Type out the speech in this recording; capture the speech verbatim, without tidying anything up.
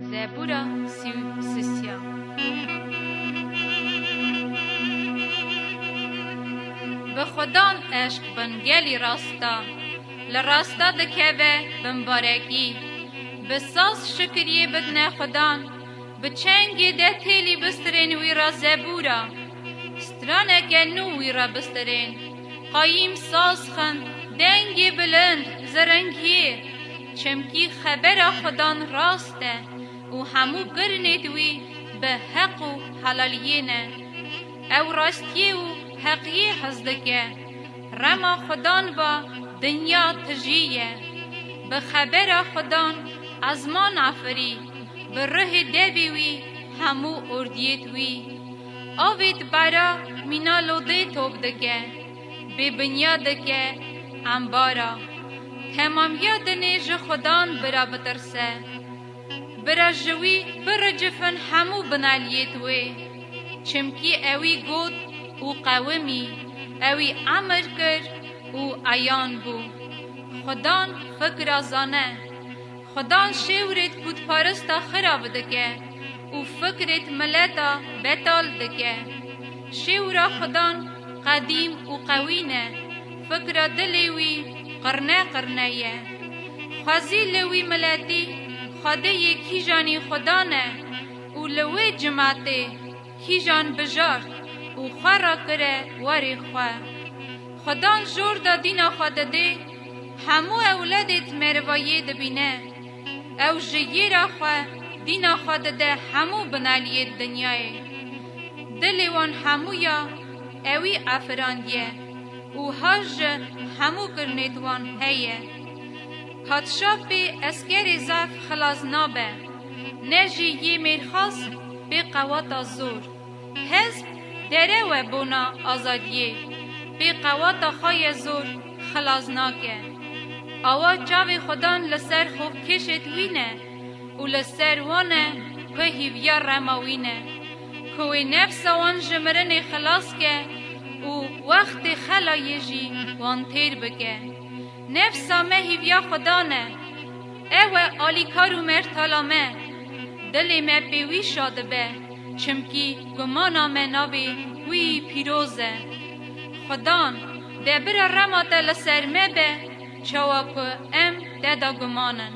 Zebûra sî û sisiya. Bi Xudan eşq bin gelî rasta, li rasta dikeve bi mibarekî. Bi saz şikiriyê bidine Xudan, bi çengê de têlî bistirên wî ra zebûra. Straneke nû wî ra bistirên. Qayîm saz xin, dengê bilind, zirengiyê. Çimkî xebera Xudan rast e û hemû kirinêd wî bi heq û helaliyê ne. Ew rastiyê û heqiyê hez dike. Rema Xudan va dinya tijî ye. Bi xebera Xudan ezman afirî. Bi ruhê devê wî hemû ordiyêd wî. Avêd bera mîna lodê top dike. Bêbinya dike embara. Temamiya dinê ji Xudan bira bitirse. Bira ji wî biricifin hemû bineliyêd wê. Çimkî ewî got û qewimî, ewî emir kir û eyan bû. Xudan fikra zane. Xudan şêwrêd pûtparista xirab dike û fikrêd mileta betal dike. Şêwra Xudan qedîm û qewî ne, fikra dilê wî qirne qirne ye. Xwezî li wî miletî Xwedê yê kîjanî Xudan e û li wê cimatê kîjan bijart û xwe rakire warê xwe. Xudan jor de dîna xwe didê, hemû ewledêd merivayê dibîne. Ew ji yê re xwe dîna xwe dide hemû bineliyêd dinyayê. Dilê wan hemûya ewî afirandiye û haj ji hemû kirinêd wan heye. Padşa pê eskerê zaf xilas nabe, ne jî yê mêrxas pê qewata zor. Hezb derew e bona azadiyê, pê qewata xwe ye zor xilas nake. Awa çavê Xudan li ser xovkêşêd wî ne û li ser wan e ku hîviya rema wî ne, ku wê nefsa wan ji mirinê xilas ke û wextê xelayê jî wan têr bike. Nefsa me hîviya Xudan e. Ew e alîkar û mertala me. Dilê me pê wî şa dibe, çimkî gumana me navê wî pîroz e. Xudan, de bira rema te li ser me be, çawa ku em te de guman in.